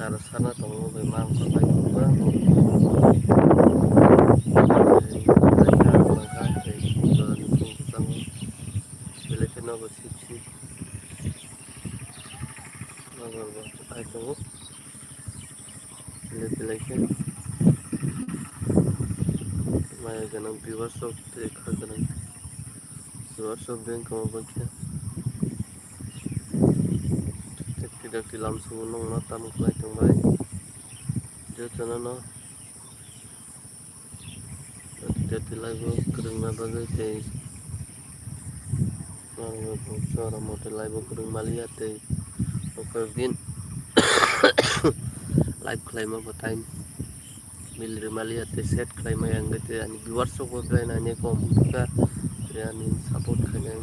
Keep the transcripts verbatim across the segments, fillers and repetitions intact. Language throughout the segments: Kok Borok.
Sana tongo bai ma wngkha bai wngkha. Belai kheno bo sip sip. Nokbar bo hai tongo. Belai belai khe maya gwnang viewers rok tei kha gwnang viewers rok beng kama bai khe. Tei twi dak twi lamsongo nokno tamo khlai tongbai. Jotono no twi dak twi live o kwrwngna bagwi tei norok bo chwra mote live o kwrwng maliya tei o kok din live khlaima bo time. Mil rwmaliya tei set khlaimaya wngwi tei ani viewers rok bo belai nainai kom wngkha tei ani support khainai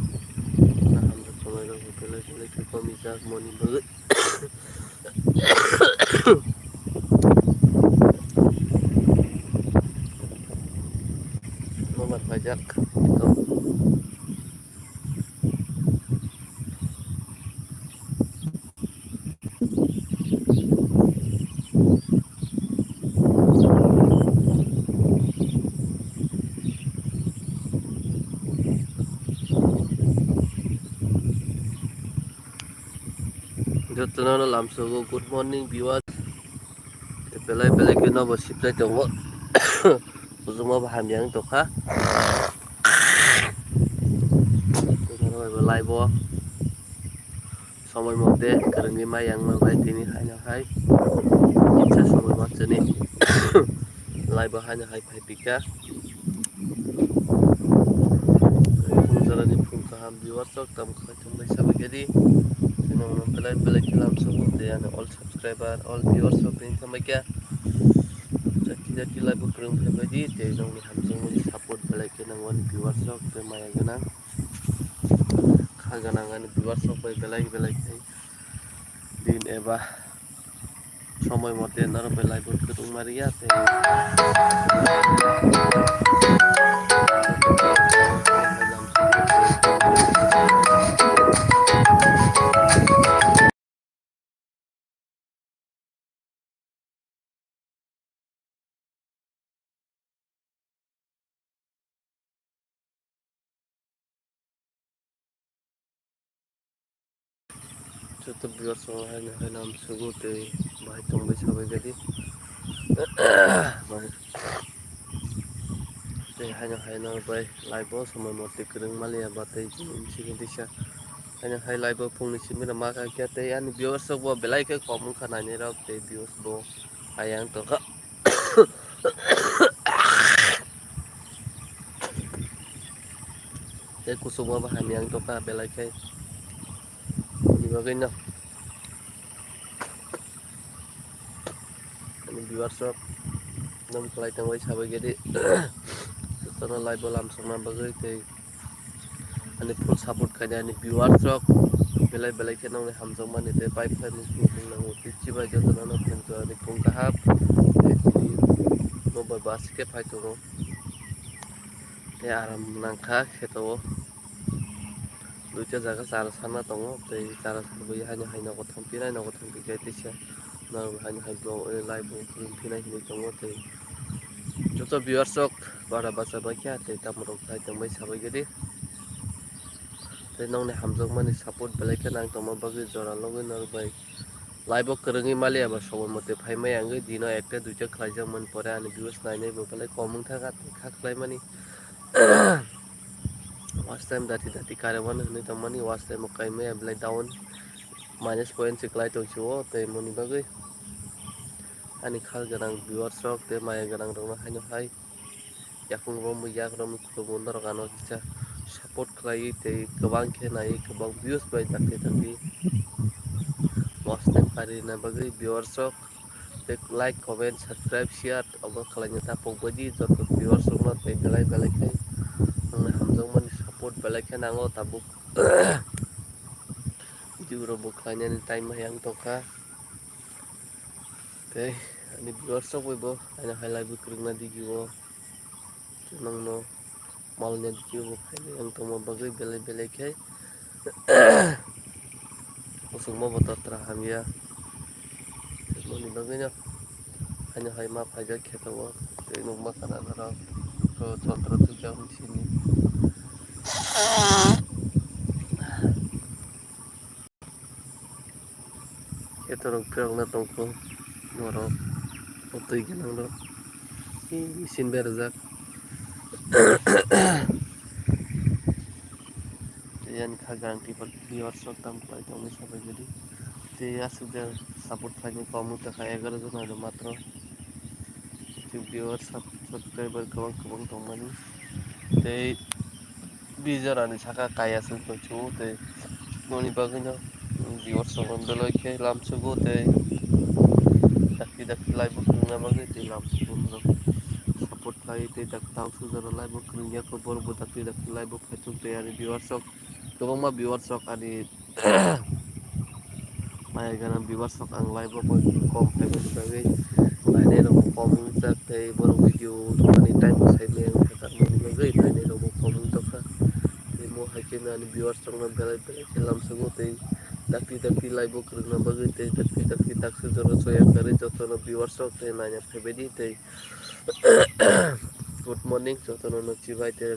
hamjak tongnai rok bo belai belai khe kom rijak moni bagwi. Nobar paijak. Jotono no lamsogo, good morning viewers. Belai belai khe nobo sipjai tongo. Bujuma bo hamya wng tongkha. Live o somoi mote kwrwngwi mai yang ma bai tini haino hai kisa somoi ma chini live o haino hai phai pika. Phung jorani phung kaham viewers rok tam khai thumbai sabai gadi. Tini uno belai belai khe lamsogo tei ani all subscriber, all viewers rok tini thumbai kha. Jati jati live o kwrwng phai bai di tei nokni hamjakmani support belai khe nango ani viewers rok tei maya gwnang. Kha gwnang ani viewers rok bai belai belai khe din eba somoi mote norok bai live o kwrwng mariya tei Joto viewers rok haino haino hamsugo tei bahai tongbai sabai gadi. Tei haino haino bai live o somoi mote kwrwng maliya ba tei chini bisi khe teisa haino hai live o phungni simi rok ma kha khe tei ani viewers rok bo belai khe kom wngkha nainai rok tei viewers bo ayang tongkha. Tei kuchukma bo hamya wng tongkha belai khe. Ni bagwi no ani viewers rok nom khlai tongwi sabai gedi. Jotono live o lamsokna bagwi tei ani full support khainai ani viewers rok belai belai khe nongni hamjakmani tei pai phlai mung phung nango tei chibai jotono no phung ani phung kaham tei tini nobar bus khe phai tongo. Tei aram nangkha kheto o duita jaga chara sana tongo tei chara sarwi haino hai nogo thangpinai nogo thangpi khe teisa norok haino hai vlog live o phunukphinai hinwi tongo tei joto viewers rok bara bacha baikha tei tamo rok hai tongbai sabai gedi tei nokni hamjakmani support belai khe nang tongma bagwi jora logwi norok bai. Live o kwrwngwi maliya ba somoi mote phai maya wngwi dino ekta duita khlaijakmani pore ani views nainai bo belai kom wngkha kha khlaimani. Watch time dati dati karemano hinwi tongmani watch time o kaimaya belai down minus point se kwlai tong sio tei moni bagwi ani khal gwnang viewers rok tei maya gwnang rokno haino hai. Yakung romwi yak romwi khulumwi norok ano kisa support khlaiwi tei kwbang khe naiwi kwbang views bai dakti dakti. Watch time karina bagwi viewers rok tei like, comment, subscribe, share obo khlaina ta pokbaidi joto viewers rokno tei belai belai khe nangni hamjakmani support belai khe nango tabuk. Video rok bo khlainani time hai ang tongkha. Tei ani viewers rok bai bo aino hai live o kwrwngna digi o nongno malnya digi o bo khainai ang tongma bagwi belai belai khe muchungma bo totra hamya. Moni bagwino haino hai ma phaijak kheto o, tei nukma kana norok, to chondro twijak sini. Kheto rok phiyokna tongkho norok, o twi gwnang rok, machine berajak. Tei ani kha gang twi viewers rok tam khlai tongwi sabai gadi. Tei aswk jan support khlaini kom wngkha kha egaroh jon aro matro. Tei viewers sub-, subscriber kwbang kwbang tongmani. Tei bijorani saka kaya swng tongsu tei noni bagwino viewers rok belai khe lamsugo tei dakti dakti live bo khwlwngna bagwi tei lamsugo norok support khlai tei dakti tangsuk jora live bo khwlwngya kho borok bo dakti dakti live bo phaithok tei ani viewers rok kwbangma viewers rok ani maya gana viewers rok ang live o koi kom khaimani bagwi nainai rok bo kom wngjak tei borok video rwmani time bo sai maya wngkha tangmani bagwi nainai rok bo kom wngtokha tei mo hai khe ani viewers rok no belai belai khe lamsugo tei dakti dakti live o kwrwngna bagwi tei dakti dakti taksuk jora soya kwrwi jotono viewers rok tei naina phaibaidi tei good morning jotono no chibai tei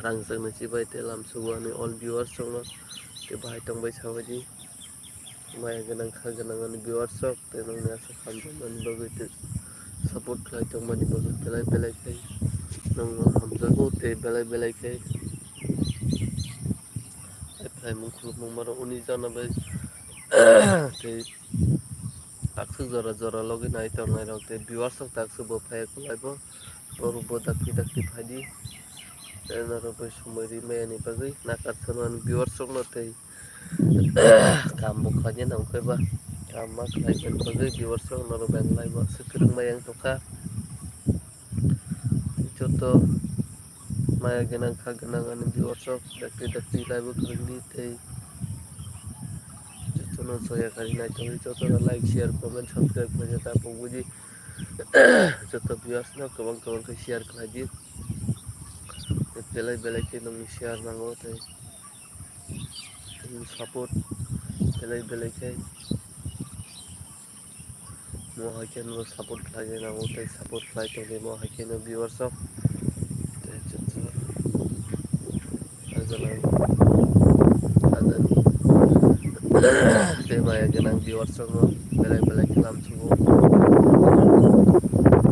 rangchakni chibai tei lamsugo ani all viewers rokno tei bahai tongbai sabaidi maya gwnang kha gwnang ani viewers rok tei nongni aswk hamjakmani bagwi tei support khlai tongmani bagwi belai belai khe nongno hamjago tei belai belai khe hai phaimung khulumung maro uni jana bai tei takswk jora jora logi nai tongnai rok tei viewers rok takswk bo phaiya kwlai bo. Borok bo dakti dakti phaidi. Tei norok bai somoi ri maya ni bagwi nakar sano ani viewers rok no tei kam bo khlaina nang khe ba kam ma khlai mani bagwi viewers rok norok bai ang live o aswk kwrwng maya wng tongkha. Joto maya gwnang kha gwnang ani viewers rok dakti dakti live o kwrwng di tei jotono soya kari naitugwi jotono like share comment subscribe khlaina ta pogwi di. Joto viewers no kwbang kwbang khe share khlai di. Belai belai khe nongni share nango tei nongni support belai belai khe mo hai khe no support khlai nango tei support khlai tongdi mo hai khe no viewers rok tei joto Ajana, ajani. Tei maya gwnang viewers rok no belai belai khe lamsugo.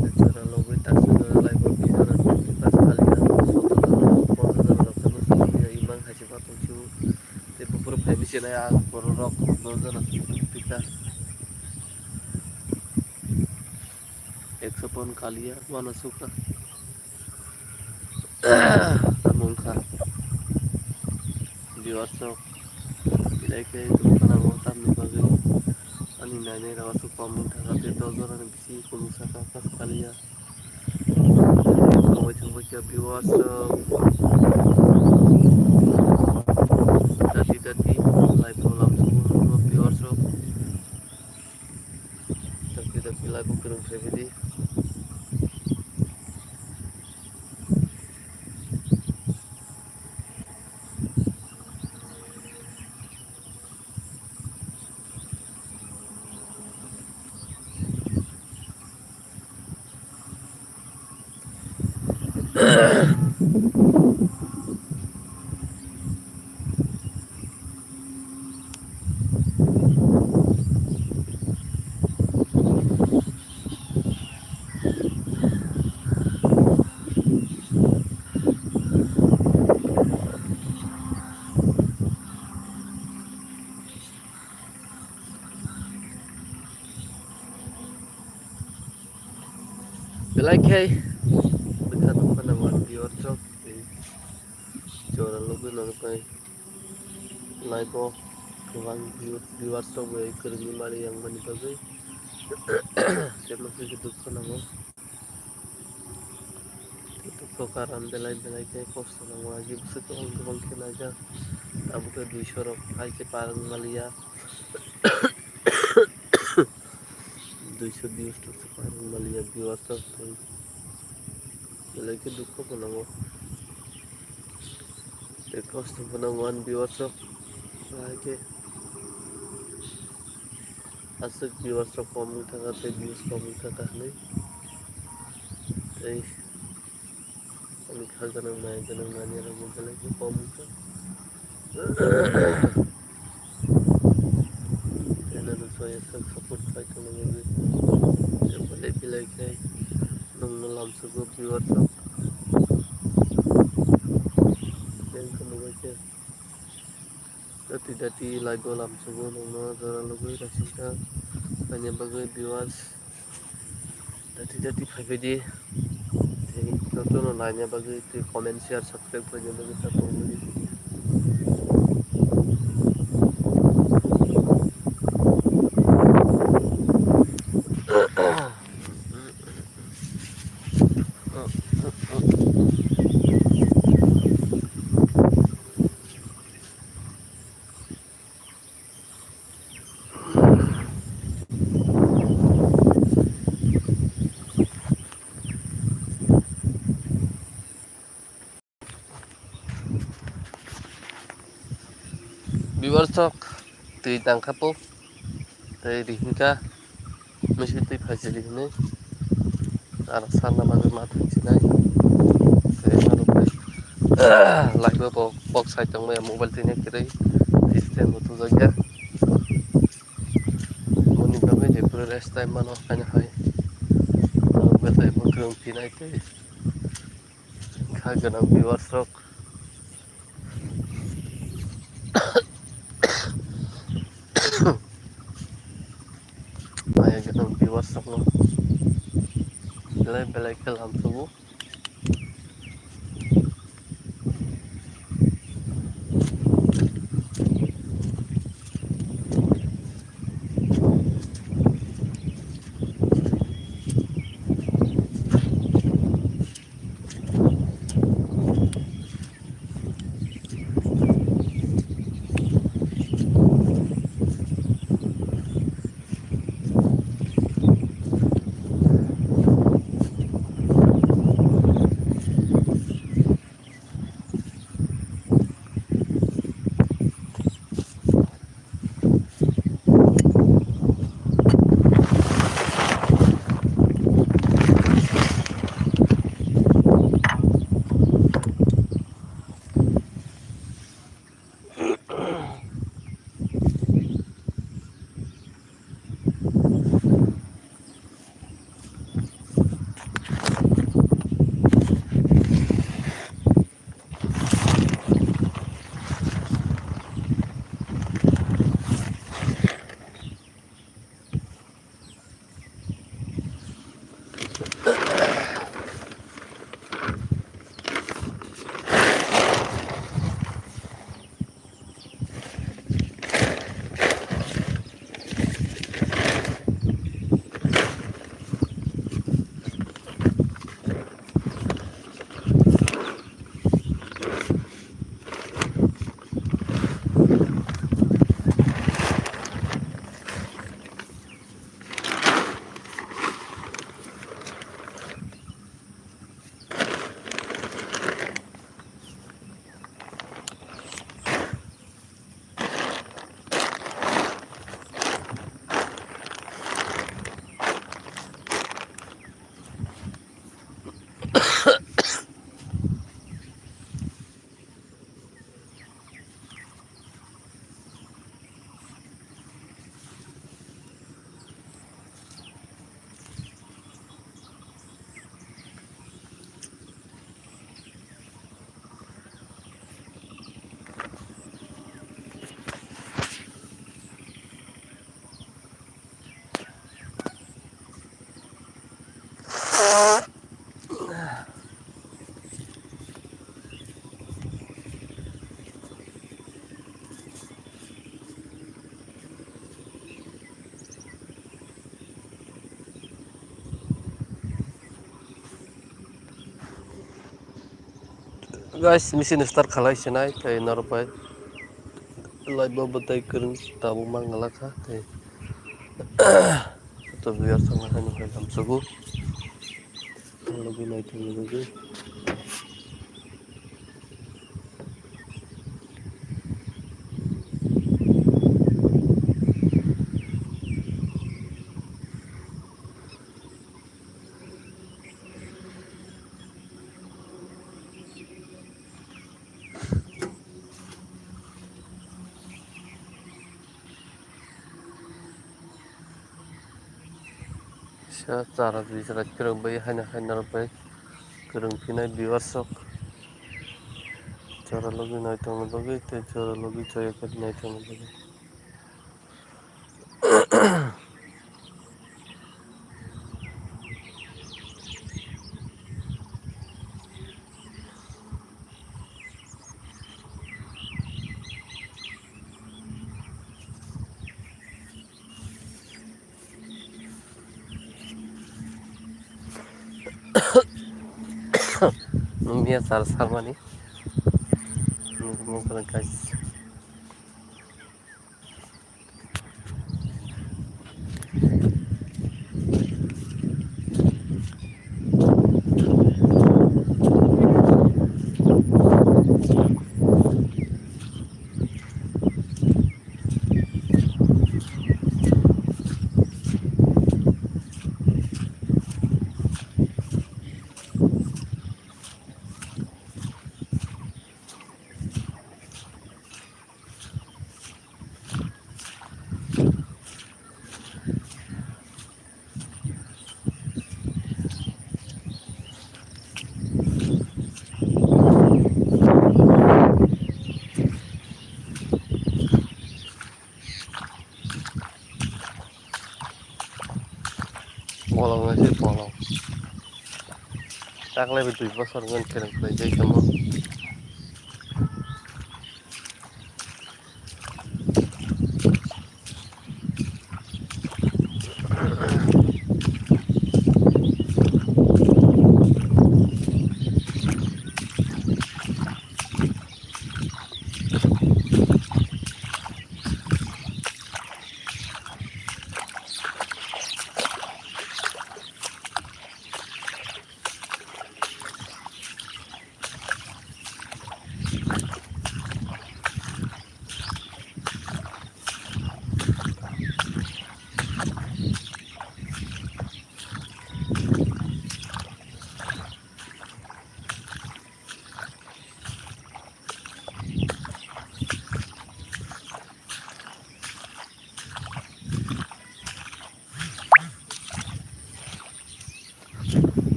Tei chwra logwi taksano live o bijana twenty first kali ang soto jana, pondro jana rok khe bwswk ya imang hai se ma tongsigo. Tei buphuru phai bisi nai ang borok rok dos jana tongphi kha. Ekso pon kaliya uanasukha. Tamo wngkha viewers rok belai khe dukha nango tamni bagwi ani nainai rok aswk kom wngkha tei dos jona ni bisi kolok saka kaliya. Tongwi thangbai khe viewers rok dati dati live o lamsugo viewers rok. Dakti dakti live o kwrwng phaibaidi. Belai khe bwkha nukha nango ani viewers rok tei jora logwi nang pai live o kwbang view-, viewers rok bai kwrwngwi mani yang mani bagwi tei dukha nango. Tei dukha karan belai belai khe kosto nango agi bwswk kwbang kwbang khe naijak tabukhe duiso rok hai khe par wng maliya. Duiso views rok se par wng maliya viewers rok tei belai khe dukha bo nango tei kosto bo nango ani viewers rok bahai khe. Aswk viewers rok kom wngkha kha tei views kom wngkha kha hinwi. Tei ani kha gwnang nai gwnang nani rok bo belai khe kom wngkha. Tei nang soi aswk support khai tongna bagwi belai belai khe nwngno lamsugo viewers rok. Tei wngkha mobile khe. Dati dati live o lamsugo nwngno jora lugwi naisingsa paina bagwi viewers. Dati dati phaibaidi. Tei jotono naina bagwi tei comment, share, subscribe khlaina bagwi ta tongbaidi. Viewers rok twi tangkha po tei rihingkha misi twi phaisili hinwi aro salna bagwi ma thangsinai tei aro bai live o bo kok sai tongmaya mobile twi nai kwrwi stand bo tujakya. Moni bagwi jephuru rest time mano haino hai. Ang belai bo kwrwng phinai tei kha gwnang viewers rok. Maya gwnang viewers rokno belai belai khe lamsugo. Guys, machine start khalai sinai tei norok bai live bo bwtai kwrwng tabuk mang glak kha tei to viewers thangna hai nokha lamsugo logi nai thangna bagwi. Sa chara twi chara khirok bai haino haino rok bai kwrwng phinai viewers rok. Chara logi naithokna bagwi tei chara logi chaya khe naithokna bagwi. Nungya sal salmani. Nungya guys. Bolong hai se bolong. Taklai bo dui bosor wngkha khe rwng khlaijak tamo.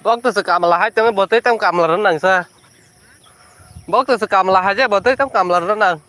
Bok to se kamla hai tong, bo tei tong kamla rw nang sa. Bok to se kamla hai je, bo tei tong kamla rw nang.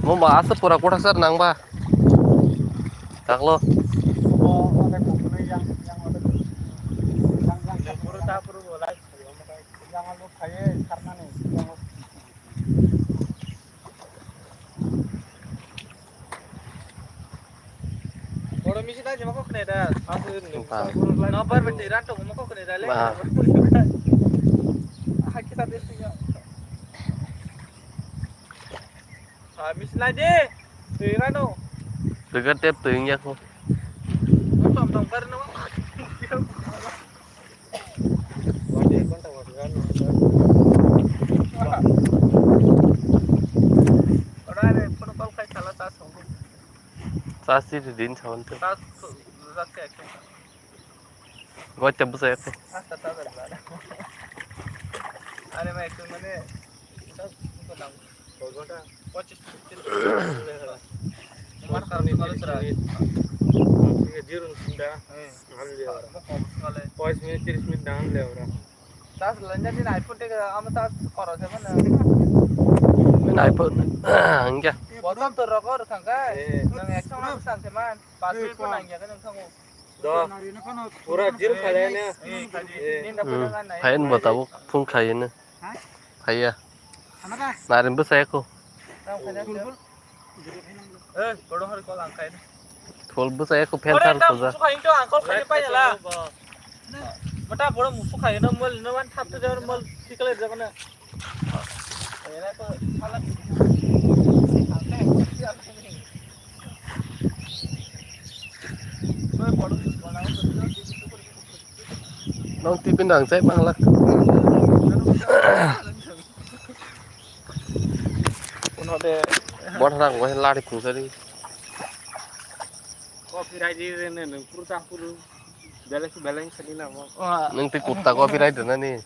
Mo ba asa pura kotha sar nang ba. Taklo. Boro misi dai jema kok kene da. Asu ni. Nomor bete ran to mo kok kene da le. Ba. Aha kita de suya. Ah, misi lai de. Twi rano. Twi ka tep twi wngya kho. Tom tom kar no. Ora re, phone call khai sala ta song. Chasi din sawan te. Ta su, rujak ke ke. Gocha busa ya te. Asta ta da. Are mai tu mane. Koi ghonta? Pochis, tir. Mar kar ni kale sra. Zero sinda. Hmm. Ngan liya ora. Mo kom kale. Pochis minute, tiris minute ngan liya ora. Tas lanja din iPhone te ama tas koro se mana. Min iPhone. Angya. Botom to rokor khangkai. Eh. Nang ek song nang san se man. Pas minute pun angya kan nang sangu. Pura jil khailai ne. Hmm, phain bo tabuk phung khaiyene. Phaiya. Narin bwsai ko. Khol bwsai ko phen thar ko ja. Mata boro musu khaino mol no wan thap to mol thikle jabana. Nong tipin rang chai manglak. Bot rang wai lari khungsari. Copyright di rene nung puru tak puru. Beleng beleng sani namo. Nung ti kurta copyright na ni.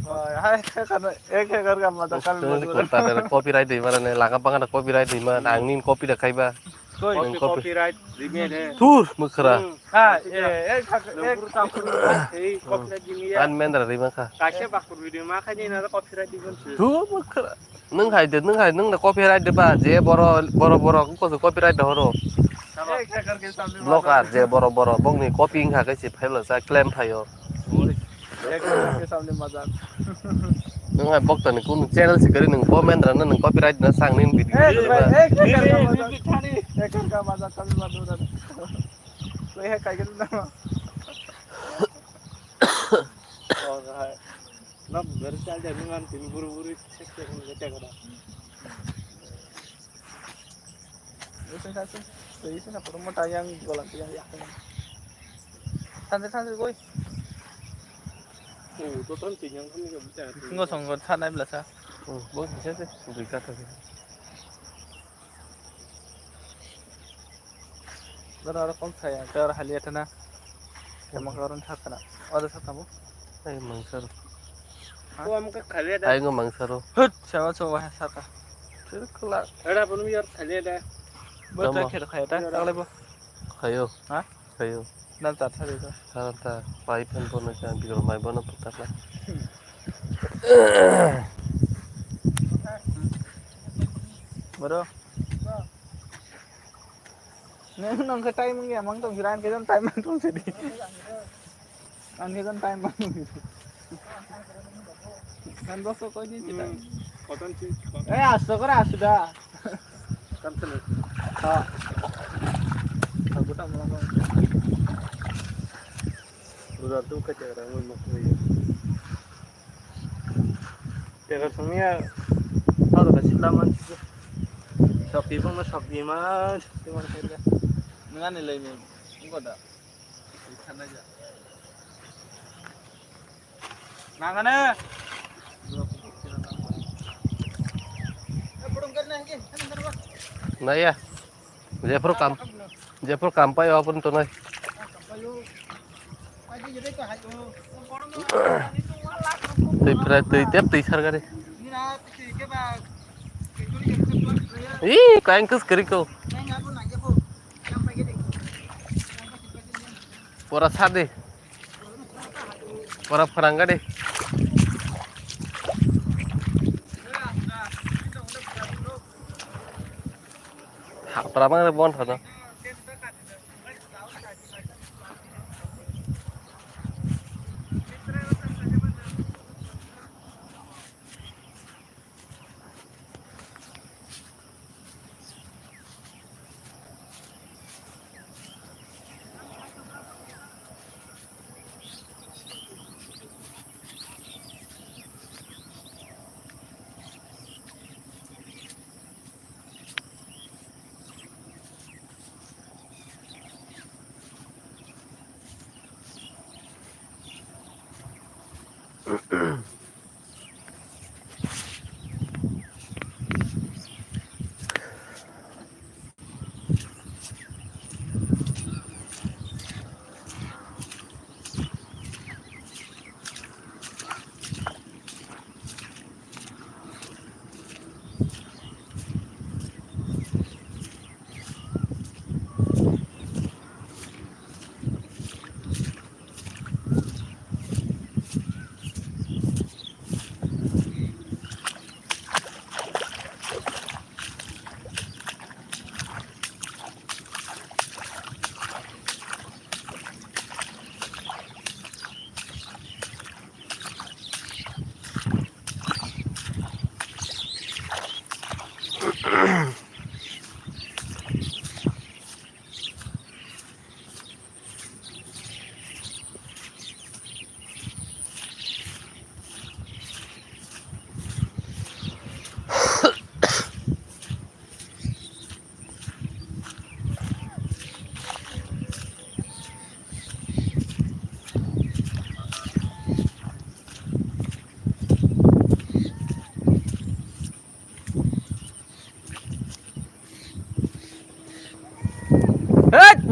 Hai hai kan ek ekar ka mata kal. Nung ti kurta de copyright di mana ne laka banga copyright di mana angni copy da khaiba. Koi. Nung copy. Copyright di mene. Tur mukra. Ha eh ek ek. Nung puru tak puru. Ei copyright di mene. An mendra di maka. Kaisa bakur video ma khai ni na copyright di mene. Tur mukra. Nung hai de, nung hai, nung da copyright de ba, je boro, boro, boro, wngkha se copyright de horo. Blocker je boro, boro, bongni copy wngkha khe se phailo sa claim phaio. Nung hai bokta ni kunu channel se kari nung comment rana nung copyright na sang nin video. Nok berkal de nungan tin buru buru sek sek nung gete kora. Ese sase, ese na pura mota yang golang yang yak. Thanse thanse goi. Oh, to tan tin yang kami gak bisa. Ngo song go thanai belasa. Oh, bo bisa se, dui kata se. Dara aro kok saya, kar hali atana. Sama karon sakana. Ada sakamo. Ai mangsaro. Ko am ka khale da. Ai ngo mangsaro. Hut, sawa sawa saka. Sirkla. Era pun yar khale da. Bo ta khel khaya ta, tagle bo. Khayo. Ha? Khayo. Nan ta thari ta. Ta ta, pai phan bono cha, bigor mai bono putar la. Bro. Neng nong khe time wngya mang tong sira, ang khe time mang tong sidi. Ang khe time mang tong sidi. Kan boso koi din sida. Koton si. Eh, asto kora asuda. Kan sini. Ha. Aku tak mau. Udah tuh kecil orang mau. Tega songya, tado ka sila man. Sok di bang sok di man, sok di man kaya. Nang ani lai ni, engko da. Sana aja. Nang ana. Naya. Jephru kam, jephru kam pai o aboni tonai. Twi phra, twi tep, twi sar gari. Ih, kain kus kiri ko. Pora sadi. Pora pharang gari. Hapra mang re bon thano.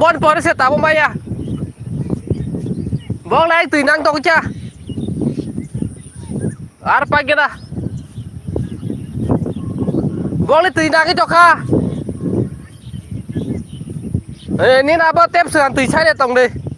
Pon pore se tabo maya. Bok lai twi nang tong cha. Ar pa gena. Bok lai twi nang tokha. Eh, ni na ba tep se twi sai le tong de.